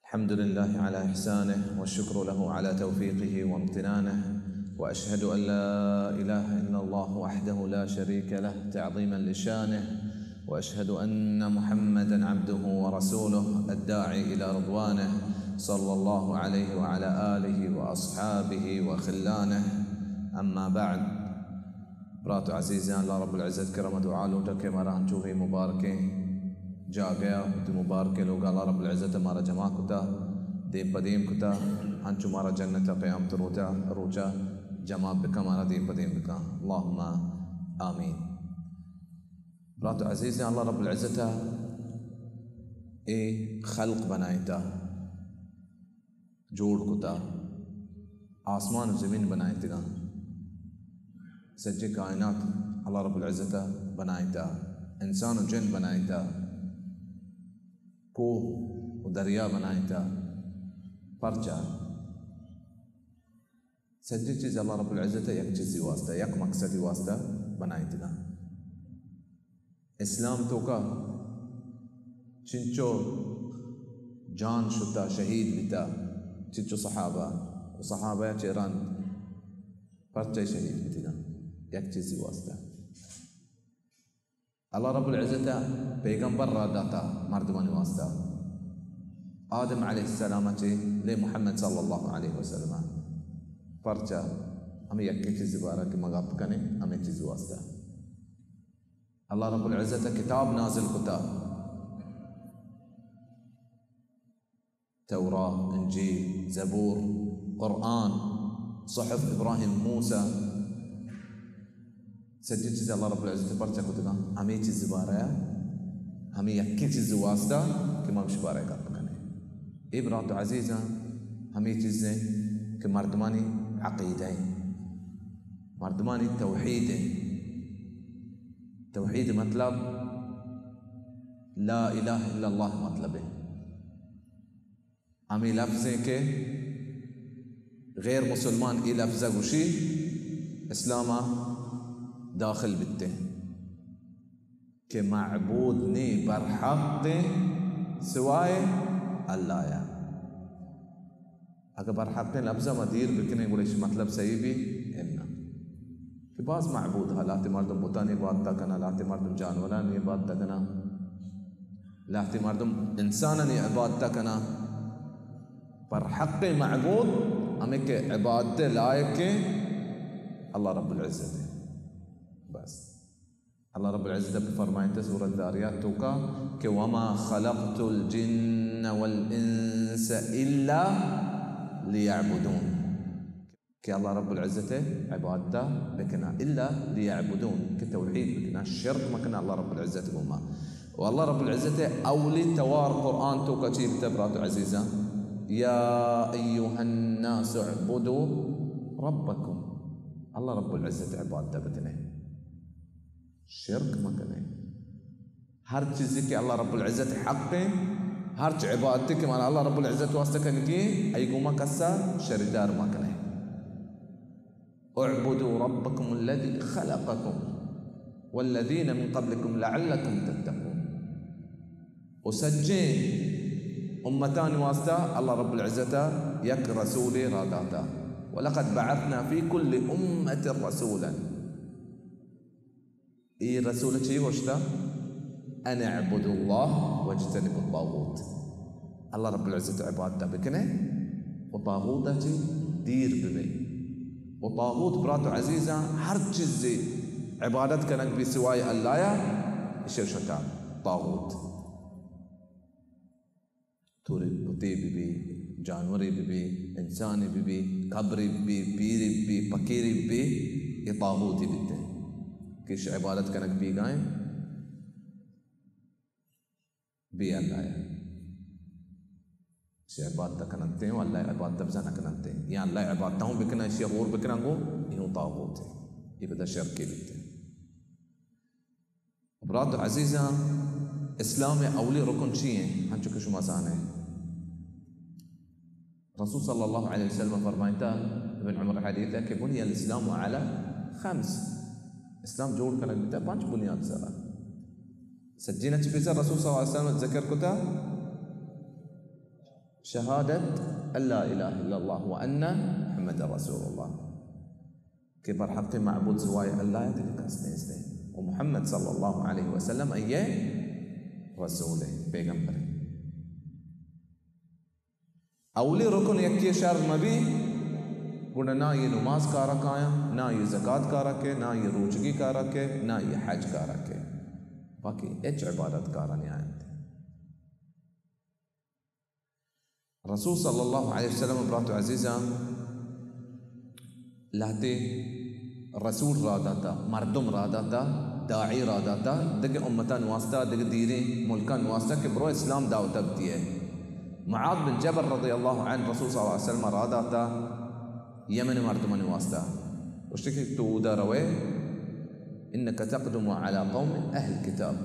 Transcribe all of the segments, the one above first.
الحمد لله على إحسانه، والشكر له على توفيقه وامتنانه، وأشهد أن لا إله إلا الله وحده لا شريك له تعظيما لشانه، وأشهد أن محمدا عبده ورسوله الداعي إلى رضوانه، صلى الله عليه وعلى آله وأصحابه وخلانه. أما بعد. برات عزیزاں، اللہ رب العزت کرم ءَ دعا لوٹاں کہ مارا انچو اے مبارکیں جاگہ ءَ، وتی مبارکیں لوگ ءَ اللہ رب العزت ءَ مارا جمع کتا، دیم پہ دیم کتا، انچو مارا جنت ءَ قیامت روچا، روچا جمع بکا، مارا دیم پہ دیم بکا۔ اللہم آمین۔ برات عزیزاں، اللہ رب العزت ءَ اے خلق بنائیتا، جوڑ کتا، آسمان و زمین بنائیتگاں، سجیں کائنات اللہ رب العزت ءَ بنائیتا، انسان و جن بنائیتا، کوہ و دریا بنائیتا۔ پرچا؟ سجیں چیز اللہ رب العزت ءَ یک چیزی واسطہ، یک مقصدی واسطہ بنائیتگاں۔ اسلام توکا چنچو جان شتا، شہید بیتا، چنچو صحابہ و صحابہ چہ رند پرچہ شہید بیتگاں؟ یک چیزی واسطہ۔ اللہ رب العزت ءَ پیغمبر را داتا مردمانی واسطہ، آدم علیہ السلام ءَ چہ لے محمد صلی اللہ علیہ وسلم ءَ۔ پرچا؟ ہمیں یکے چیزی بارہ کہ ما گپ کنیں، ہمیں چیزی واسطہ اللہ رب العزت ءَ کتاب نازل کتا، توراہ، انجیل، زبور، قرآن، صحف ابراہیم، موسیٰ، سجیں چیز اللہ رب العزت ءَ پرچا کتگاں؟ ہمیں چیز بارہ، ہمیں یکیں چیز واسطہ کہ ما ہمش بارہ گپ کنیں۔ اے برات عزیزاں، ہمیں چیزیں کہ مردمانی عقیدہ ہیں، مردمانی توحید ہیں۔ توحید مطلب لا الہ الا اللہ مطلب ہے۔ ہمیں لفظیں کہ غیر مسلمان اے لفظ ءَ گوشی، اسلام ءَ داخل بیتے کہ معبود نی برحق سوائے اللہ ءَ۔ اگہ برحقیں لفظ ءَ ما دیر بکنیں، گڑا ایشی مطلب صحیح بی؟ اناں۔ کہ باز معبود ہا، لہتے مردم بتانی عبادت کناں، لہتے مردم جانورانی عبادت کناں، لہتے مردم انسانانی عبادت کناں۔ برحقیں معبود ہمیں کہ عبادت لائقیں اللہ رب العزت ہے۔ بس۔ اللہ رب العزت فرمائیت سورۃ الذاریات توکا کہ وما خلقت الجن والانس الا لیعبدون، کہ اللہ رب العزت عبادت بکنا، الا لیعبدون، کہ توحید بکنا، شرک مکنا اللہ رب العزت گوما۔ و اللہ رب العزت اولی توار قرآن توکا چی بیتا برات عزیزاں؟ یا ایها الناس اعبدوا ربکم، اللہ رب العزت عبادت بکنے۔ شرک مکنے۔ ہر چیزی کہ اللہ رب العزت حق ہیں، ہر چ عبادتی کہ من اللہ رب العزت واسطہ کنگی، ای گوما کسا شریدار مکنے۔ اعبدوا ربکم الذی خلقکم والذین من قبلکم لعلکم تتقون۔ و سجیں امتان واسطہ اللہ رب العزت یک رسول را داتا۔ ولقد بعثنا فی کل امة رسولا۔ اے رسول چی گوشتا؟ ان اعبدوا اللہ واجتنبوا الطاغوت۔ اللہ رب العزت عبادت بکنے و طاغوت چی دیر ببے۔ و طاغوت برات عزیزاں ہر چیزی عبادت کنگ بی سوائے اللہ یا، اشی شتا طاغوت۔ تورے بتے ببی، جانورے ببی، انسانے ببی، قبرے ببی، پیرے ببی، پکیرے ببی، اے طاغوتی بیتے کہ اش عبادت کنگ بیگائیں بے اللہ یا۔ اش عبادت کننتے و اللہ عبادت بزن کننتے۔ یا اللہ عبادت ہوں بکنا، اش ہور بکنا گو، یہ طاغوت ہے۔ یہ بدا شرکے بیتے۔ برات عزیزاں، اسلام اولی رکن چی ہیں؟ ہنچو کہ شما زانے، رسول صلی اللہ علیہ وسلم فرمائتا، ابن عمر حدیث ہے کہ بنی الاسلام علی خمس، اسلام جوڑ کنگ بیتا پنچ بنیاد سرا۔ سجین چ پیسا رسول صلی اللہ علیہ وسلم ذکر کتا، شهادة أن لا إله إلا الله وأن محمد رسول الله، کہ برحق معبود سوائے اللہ ءَ دگہ کس نیست ءُ محمد صلی اللہ علیہ وسلم آئی ءِ رسول ءُ پیغمبر ءَ۔ اولی رکن یکے شر مبی، گڑا نہ آئی نماز کارا کایاں، نہ آئی زکات کارا کئے، نہ آئی روچگی کارا کئے، نہ آئی حج کارا کئے، باقی ہچ عبادت کارا نیاینت۔ رسول صلی اللہ علیہ وسلم، برات عزیزاں، لہتے رسول را داتا، مردم را داتا، داعی را داتا، دگہ امتان واسطہ، دگہ دیریں ملکان واسطہ کہ برو اسلام دعوت بدیے۔ معاذ بن جبل رضی اللہ عنہ رسول صلی اللہ علیہ وسلم را داتا یمن مردمان واسطہ۔ گوشتے کہ تو اودا روے، انک تقدم علی قوم اہل کتاب۔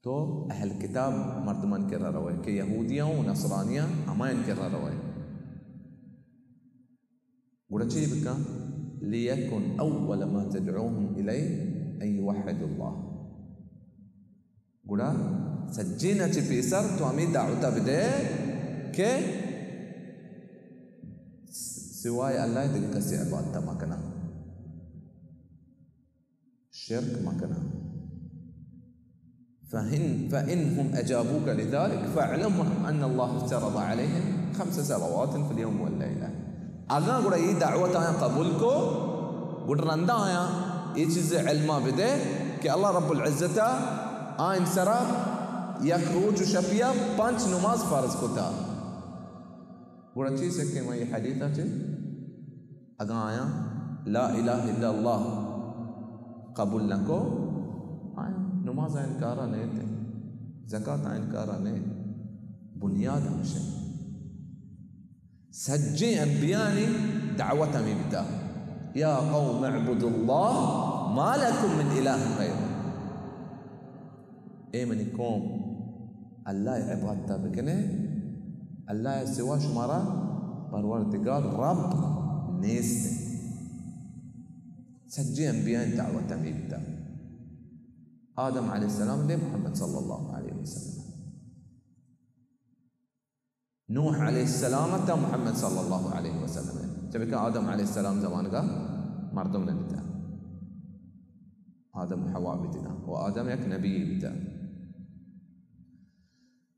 تو اہل کتاب مردمان کرا روئے کہ یہودیاں و نصرانیاں ہمایان کرا روئے۔ گڑا چی بکن؟ لیکن اول ما تدعوهم الیہ ان یوحدوا اللہ۔ گڑا سجینا چی پیسر تو ہمیں دعوتا بدے کہ سوائے اللہ دگہ کسی عبادتا مکنا۔ شرک مکناں۔ فإن، فإن هم أجابوك لذلك فاعلم أن الله افترض عليهم خمس صلوات في اليوم والليلة۔ اگاں گڑا اے دعوت آیاں قبول کو، گڑا رندا آیاں اے چیز علما بدے کہ اللہ رب العزت آئین سرا یک روچ و شپیا پنچ نماز فرض کتا۔ گڑا چی سکیں ما اے حدیثا چہ؟ اگاں آیاں لا الہ الا اللہ قبول نہ کو، آیاں نماز آئین کارا نیت، زکات آئین کارا نیت۔ بنیاد ہمشہ سجیں انبیانی دعوت ہمیں بتا، یا قوم اعبدوا اللہ ما لکم من الہ غیرہ۔ اے منی قوم، اللہ ءِ عبادت ءَ بکنے، اللہ ءِ سوا شمارا پروردگار رب نیست۔ سجے انبیاء دعوت ہمیں بیتا۔ آدم علیہ السلام لے محمد صلی اللہ علیہ وسلم۔ نوح علیہ السلام تا محمد صلی اللہ علیہ وسلم۔ چبکہ آدم علیہ السلام زمانگا مردم نبیتا۔ آدم و حوا بیتنا۔ و آدم یک نبی بیتا۔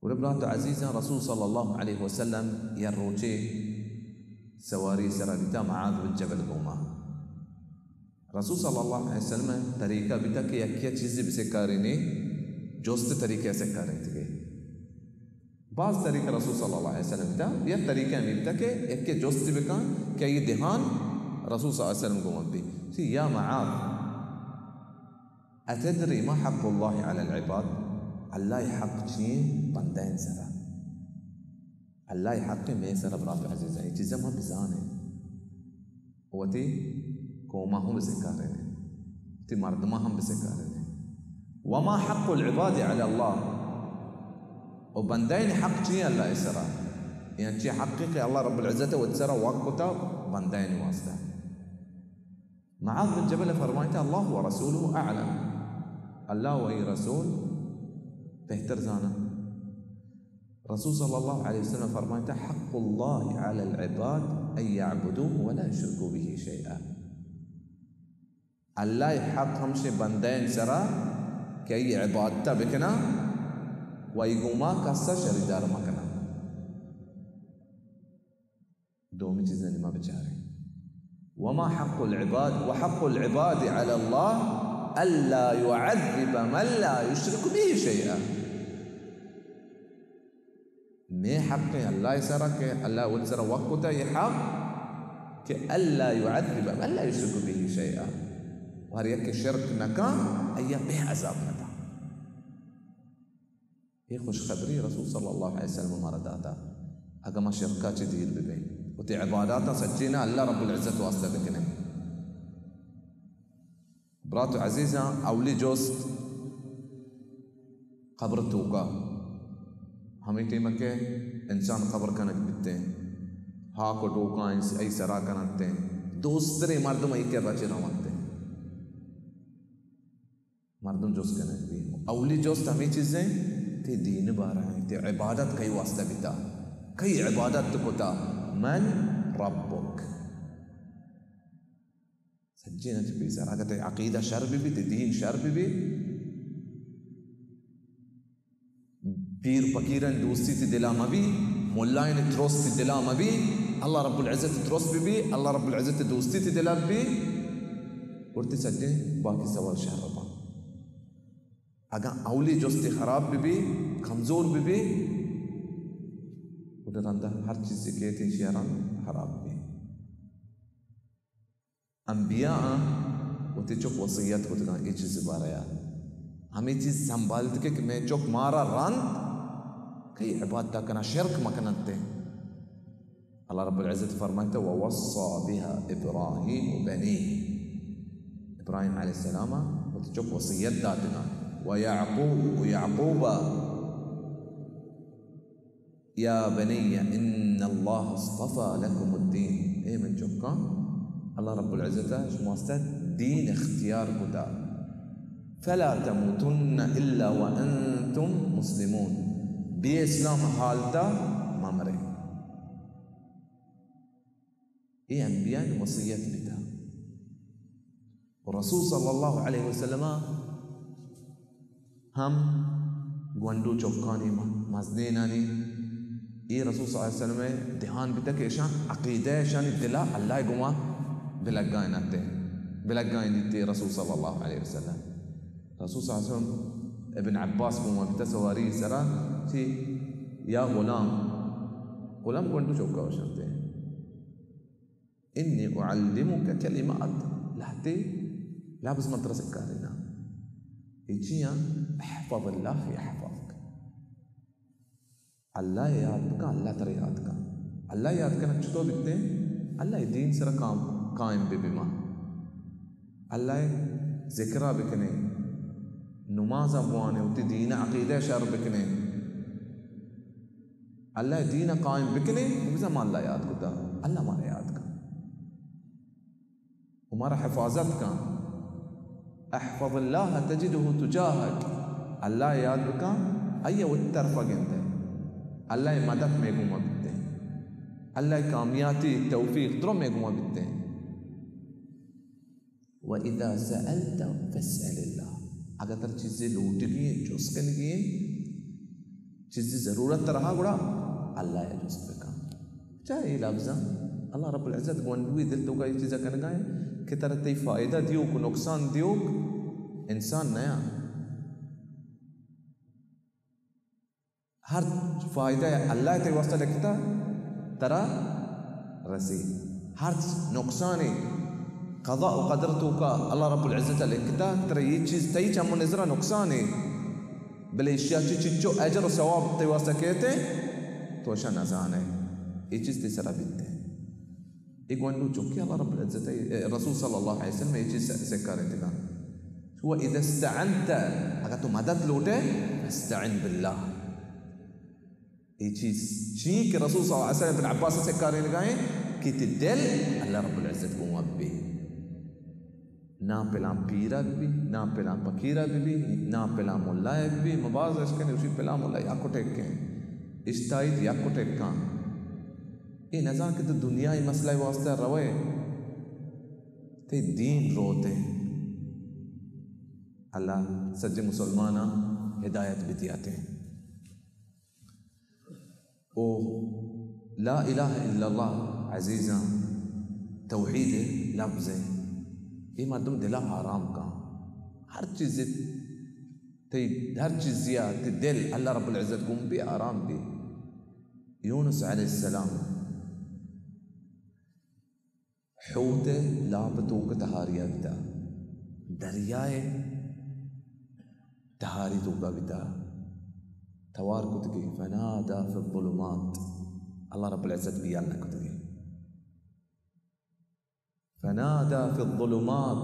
گڑا برات عزیزاں، رسول صلی اللہ علیہ وسلم یا روچے سواری سرا بیتا معاذ بن جبل گوما۔ رسول صلی اللہ علیہ وسلم طریقہ بیتا کہ یکیا چیزی بسکارینی، جست طریقہ سکارینتگے۔ باز طریقہ رسول صلی اللہ علیہ وسلم بیتا، یا طریقہ ہمیں بیتا کہ یکے جستی بکن کہ یہ دہان رسول صلی اللہ علیہ وسلم گوما بی۔ چی یا معاذ، اتدری ما حق اللہ علی العباد؟ اللہ حق چین بندہ سرا؟ اللہ حق میں سرا برات عزیزاں، یہ چیزیں ما بزانے۔ وتی قوما ہم بسکارینیں، وتی مردما ہم بسکارینیں۔ وما حق العباد علی اللہ، و بندین حق چی اللہ سرا؟ یعنی چی حقی کہ اللہ رب العزت وت سرا وقت کتا بندین واسطہ؟ معاذ بن جبل فرمائتا، اللہ و رسولہ اعلم، اللہ و ای رسول بہتر زانا۔ رسول صلی اللہ علیہ وسلم فرمائتا، حق اللہ علی العباد ان یعبدوہ ولا یشرکوا بہ شیئا۔ اللہ حق ہمشے بندین سرا کہ ای عبادتا بکنا و ای گوما کسا شریدار مکنا۔ دومی چیزانی ما بچاریں۔ وما حق العباد، وحق العباد علی اللہ الا یعذب من لا یشرک بہ شیئا۔ میں حق اللہ سرا کہ اللہ وت سرا وقت کتا یہ حق کہ الا یعذب من لا یشرک بہ شیئا۔ و ہر یک شرک نکا، ایا بے عذاب ندا۔ اے خوشخبری رسول صلی اللہ علیہ وسلم مارا داتا۔ اگہ ما شرکا چہ دیر ببیں، وتی عباداتاں سچینا اللہ رب العزت واسطہ بکنیں۔ برات عزیزاں، اولی جست قبر توکا، ہمیں ٹیم کہ انسان قبر کنگ بیتیں، ہاک و ڈوکاں ای سرا کننتیں، دوستریں مردم ای کرا چہ رونتیں۔ مردم جست کنگ بی۔ اولی جست ہمیں چیزیں تئی دین بارہ ءَ، تئی عبادت کئی واسطہ بیتا، کئی عبادت کتا، من ربک۔ سجیناں چہ پیسر، اگاں تئی عقیدہ شر بہ بی، تئی دین شر بہ بی، پیر پکیرانی دوستی تئی دلا مہ بی، ملایانی ترس تئی دلا مہ بی، اللہ رب العزت ترس بہ بی، اللہ رب العزت دوستی تئی دلا بہ بی، گڑا تئی سجیں باقی سوال شر باں۔ اگاں اولی جستی خراب بہ بی، کمزور بہ بی، گڑا رندا ہر چیزے کہ تئی شیران خراب بی۔ انبیاء آں وتی چک وصیت کتگاں اے چیز بارہ ءَ۔ ہمے چیز سنبھالت کہ، کہ مئے چک مارا رند کئی عبادت کناں، شرک مکننت۔ اللہ رب العزت فرمائتا، ووصى بها ابراہیم بنیہ۔ ابراہیم علیہ السلام وتی چک وصیت داتگاں۔ ویعقوب، و یعقوب یا بنی ان اللہ اصطفی لکم الدین، اے من چکاں، اللہ رب العزت ءَ شما واسطہ دین اختیار کتا، فلا تموتن الا وانتم مسلمون، بے اسلام حالتا مہ مرے۔ اے انبیاء وصیت بیتا۔ و رسول صلی اللہ علیہ وسلم ہم گونڈو چکانی م-، مزنینانی، اے رسول صلی اللہ علیہ وسلم دھیان بیتا کہ اشان عقیدہ اشانی دلا اللہ گما بلگائیں نتے، بلگائیں دیتے رسول صلی اللہ علیہ وسلم۔ رسول صلی اللہ علیہ وسلم ابن عباس گما بیتا سواری سرا چی یا غلام، غلام گونڈو چکا وشنتے۔ انی اعلمک کلمات، لہتے لبز من ترا سکاریناں۔ اے چیاں؟ احفظ اللہ یحفظک۔ اللہ ءَ یاد بکن، اللہ ترا یاد کن۔ اللہ ءَ یاد کنگ چطور بیتے؟ اللہ ءِ دین سرا قام-، قائم بہ بی ما۔ اللہ ءِ ذکرا بکنے، نمازا بوانے، وتی دین عقیدہ شر بکنے۔ اللہ ءِ دین ءَ قائم بکنیں، بزاں ما اللہ یاد کتا، اللہ مارا یاد کن و مارا حفاظت کن۔ احفظ اللہ تجدہ تجاہک، اللہ ءَ یاد بکن، آئی ءَ وتی طرفا گندے، اللہ ءِ مدد مئے گوما بیتے، اللہ ءِ کامیاتی توفیق درو مئے گوما بیتے۔ وَإِذَا سَأَلْتَ فَاسْأَلِ اللَّهَ۔ اگاں ترا چیزے لوٹگی ایں، جست کنگی ایں، چیزے ضرورت ترا، گڑا اللہ ءَ جست بکن۔ چا اے لبزاں اللہ رب العزت گونڈوی دل توکا اے چیزا کنگا ایں کہ ترا تئی فائدہ دیوک و نقصان دیوک انسان نیاں۔ ہر فائدہ اللہ تئی واسطہ لکھتا ترا رسی، ہر نقصان قضا و قدر توکا اللہ رب العزت لکھتا ترا یہ چیز تئی چم و نظرا نقصان ہے، بلے اشیا چی چچو اجر و ثواب تئی واسطہ کہتے تو اشا نزانے، یہ چیز تئی سرا بیتے۔ اے گونڈو چکے اللہ رب العزت ءَ، اے رسول صلی اللہ علیہ وسلم ءَ اے چیز س-، سکارینتگاں۔ وَإِذَا اسْتَعَنْتَ، اگر تو مدد لوٹے، فَاسْتَعِنْ بِاللَّهِ۔ اے چیز چی کہ رسول صلی اللہ علیہ وسلم ابن عباس ءَ سکارینگا ایں کہ تئی دل اللہ رب العزت گوں بی۔ نا پلان پیرا بی، نا پلان پکیرا بی، نا پلان ملا بی، ما باز اشکنے اشی پلان ملا یک ٹکیں، اشتائیت یک ٹکاں۔ اے نزان کہ تو دنیای مسئلہ واسطہ روئے، تئی دین روتے۔ اللہ سجے مسلماناں ہدایت بدیاتے۔ او لا الہ الا اللہ عزیزاں، توحید لبز ہے، اے مردم دلا آرام کن۔ ہر چیز تئی، ہر چیزیا تئی دل اللہ رب العزت گوں بی آرام بی۔ یونس علیہ السلام حوت ءِ لاپ توک تہاریا بیتا، دریائے تہاری توکا بیتا، توار کتگی، فنادى في الظلمات، اللہ رب العزت بیان نہ کتگی۔ فنادى في الظلمات،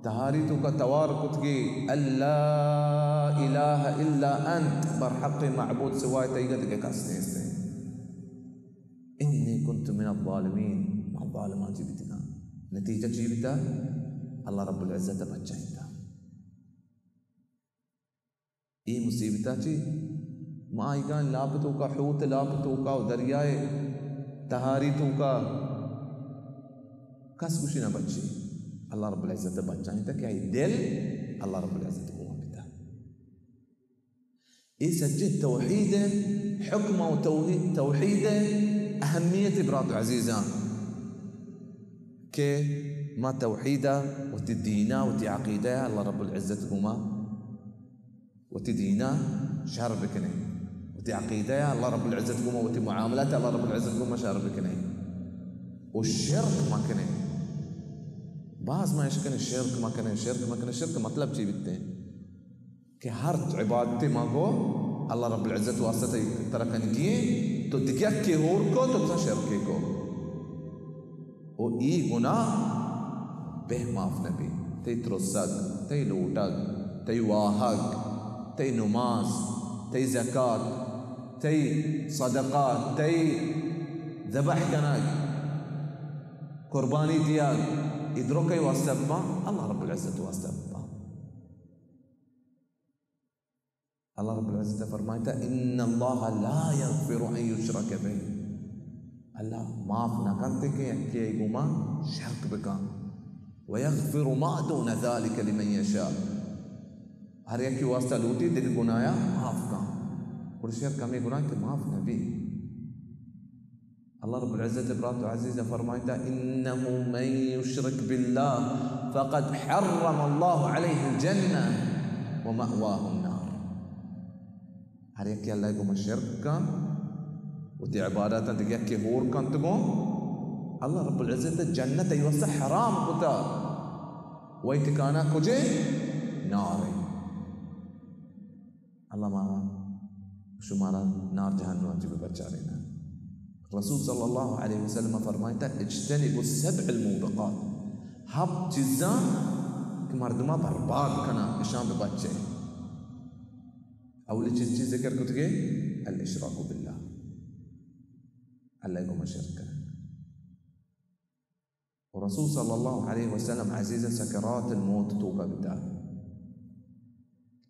تہاری توکا توار کتگی، أن لا إله إلا أنت، برحق معبود سوائے تئیگا دگہ کس نیست۔ إني كنت من الظالمين، ما ظالماں چی بیتگاں۔ نتیجہ چی بیتا؟ اللہ رب العزت بچائینتا۔ اے مصیبتا چی؟ ماہیگان لاپ توکا، حوت لاپ توکا و دریائے تہاری توکا کس گوشی نہ بچی۔ اللہ رب العزت بچائیں تا کہ آئی دل اللہ رب العزت گوما بتا۔ اے سجے توحید حکم و توحید، توحید اہمیت برات عزیزاں کہ ما توحیدا وتی دینا وتی عقیدہ اللہ رب العزت گوما وتی دینا شر بکنیں، وتی عقیدہ ء اللہ رب العزت گوما، وتی معاملات ء اللہ رب العزت گوما شر بکنیں و شرک مکنیں۔ باز ما اشکنیں شرک مکنیں، شرک مکنیں، شرک مطلب چی بیتیں؟ کہ ہر عبادتے ما کو اللہ رب العزت واسطہ تئی ترا کنگی ایں، تو دگہ کے ہور کو، تو بزاں شرکے کو۔ و ای گناہ بہ معاف نبی۔ تئی ترسگ، تئی لوٹگ، تئی واہگ، تئی نماز، تئی زکات، تئی صدقہ، تئی ذبح کنگ، قربانی دیگ، ای درو کئی واسطہ بباں؟ اللہ رب العزت واسطہ بباں۔ اللہ رب العزت فرمائتا، ان اللہ لا یغفر ان یشرک بہ۔ اللہ معاف نہ کنتے کہ یکے گوما شرک بکن۔ ویغفر ما دون ذلک لمن یشاء۔ ہر یکے واسطہ لوٹی دگہ گناہا معاف کن۔ اور شرک ہمے گناہ کہ معاف نبی۔ اللہ رب العزت برات عزیز فرمائتا، انه من یشرک باللہ فقد حرم اللہ علیہ الجنہ ومأواہ النار۔ ہر یکے اللہ گوما شرک کن، وتی عبادتاں دگہ یکے ہور کنت گوں، اللہ رب العزت جنت ای واسطہ حرام کتا، وئی ٹھکانہ کجے؟ نارے۔ اللہ ما شمارا نار جہنم چی بہ بچارینا۔ رسول صلی اللہ علیہ وسلم فرمائتا، اجتنبوا السبع الموبقات، ہپت چیزاں کہ مردما برباد کنا، اشاں بہ بچے۔ اولی چیز چی ذکر کتگے؟ الاشراک باللہ، اللہ گوما شرک کنا۔ و رسول صلی اللہ علیہ وسلم عزیز سکرات الموت توکا بتا،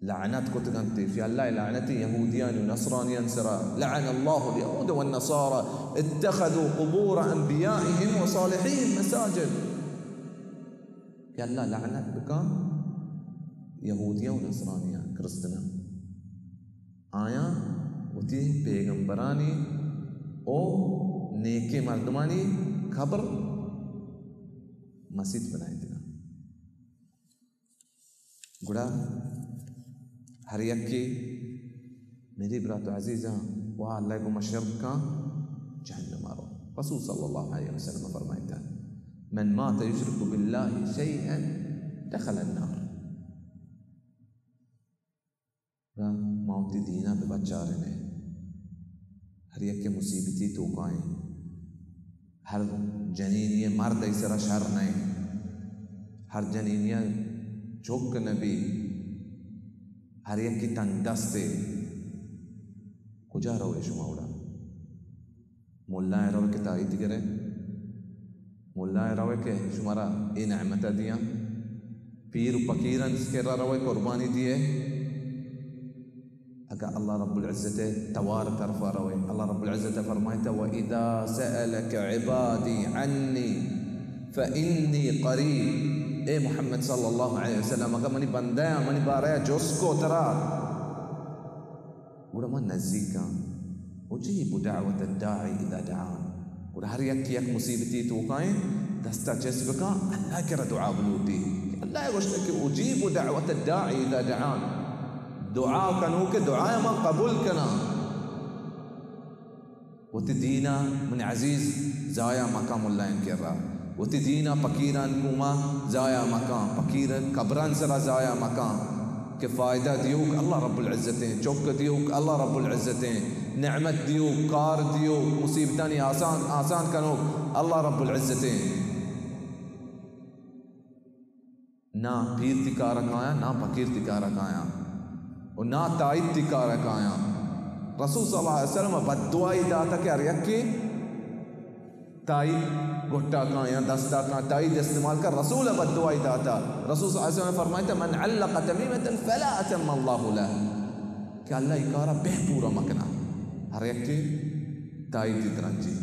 لعنت کتگنت، فی اللہ لعنت یہودیان و نصرانیان سرا، لعن اللہ الیہود والنصارى اتخذوا قبور انبیائهم وصالحهم مساجد۔ کہ اللہ لعنت بکن یہودیاں و نصرانیاں، کرستناں۔ آیاں وتی پیغمبرانی او نیکیں مردمانی قبر مسیت بنائینتگاں۔ گڑا ہر یکے میری برات و عزیزاں، وا اللہ گوما شرک کن، جہنم ء رو۔ رسول صلی اللہ علیہ وسلم فرمائتا، من مات یشرک باللہ شیئا دخل النار۔ گڑا ما وتی دینا بہ بچارنے، ہر یکے مصیبتی توکائیں۔ ہر جنینی مرد ای سرا شر نئے، ہر جنینی چک نبی، ہر یکی تنگ دستے۔ کجا روئے شما وڑا؟ ملائے روئے کہ تائید گرے، ملائے روئے کہ شمارا اے نعمت دیاں، پیر و پکیرن کرا روئے قربانی دیئے۔ اگاں اللہ رب العزت ء توار طرفا روئے، اللہ رب العزت ء فرمائتا، وَإِذَا سَأَلَكَ عِبَادِي عَنِّي فَإِنِّي قَرِيبٌ۔ اے محمد صلی اللہ علیہ وسلم، اگاں منی بندیاں منی بارہ ء جست کو ترا، گڑا من نزیکاں، اجیب دعوت الداعی اذا دعان۔ گڑا ہر یک یک مصیبتی توکائیں دستا چست بکاں، اللہ کرا دعا بلوٹی۔ اللہ گوشتا کہ اجیب دعوت الداعی اذا دعان۔ دعا کنوکے دعا من قبول کناں۔ وتی دینا من عزیز ضائع مکاں ملائیں کرا۔ وتی دینا پکیران گوما ضائع مکاں، پکیر قبران سرا ضائع مکاں۔ کہ فائدہ دیوک اللہ رب العزتیں، چک دیوک اللہ رب العزتیں، نعمت دیوک، کار دیوک، مصیبتانی آسان، آسان کنوک اللہ رب العزتیں۔ نا پیر تی کارا کایاں، نا پکیر تی کارا کایاں، و نا تائید تی کارا کایاں۔ رسول صلی اللہ علیہ وسلم بددعائی داتا کہ ہر یکے تائید گٹا کن یا دستا کن، تائید استعمال کن، رسول ء بددعائی داتا۔ رسول صلی اللہ علیہ وسلم فرمائتا، من علق تمیمة فلا اتم اللہ لہ۔ کہ اللہ ای کارا بہ پورا مکنا، ہر یکے تائیدی درنجی۔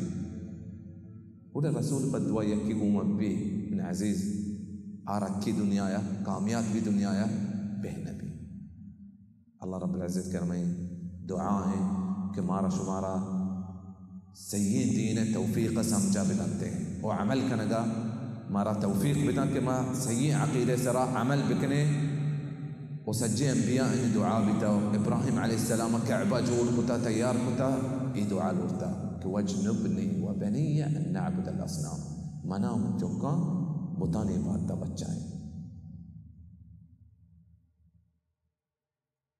گڑا رسول پہ دعا یکی گوما بی، من عزیز، آرکی دنیا یا کامیاب بی دنیا یا بہ نبی۔ اللہ رب العزت کرمیں دعا ہیں کہ مارا شمارا صحیح دین توفیق سمجھا بدنتے و عمل کنگا مارا توفیق بدن کہ ما صحیح عقیدے سرا عمل بکنے۔ و سجے انبیاء انی دعا بیتا، و ابراہیم علیہ السلام کعبہ جوڑ کتا، تیار کتا، ای دعا لوٹتا کہ واجنبنی و بنی ان نعبد الاصنام، منا من چکاں بتانی عبادت بچائیں۔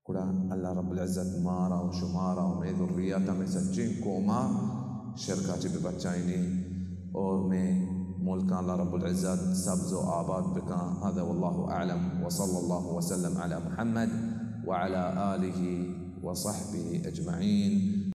گڑا اللہ رب العزت مارا و شمارا و مئے ذریات ء مئے سجیں قوما شرکا چہ بہ بچائینی اور مئے ملکاں اللہ رب العزت سبز و آباد بکاں۔ هذا والله أعلم، وصلى الله وسلم على محمد وعلى آله وصحبه أجمعين۔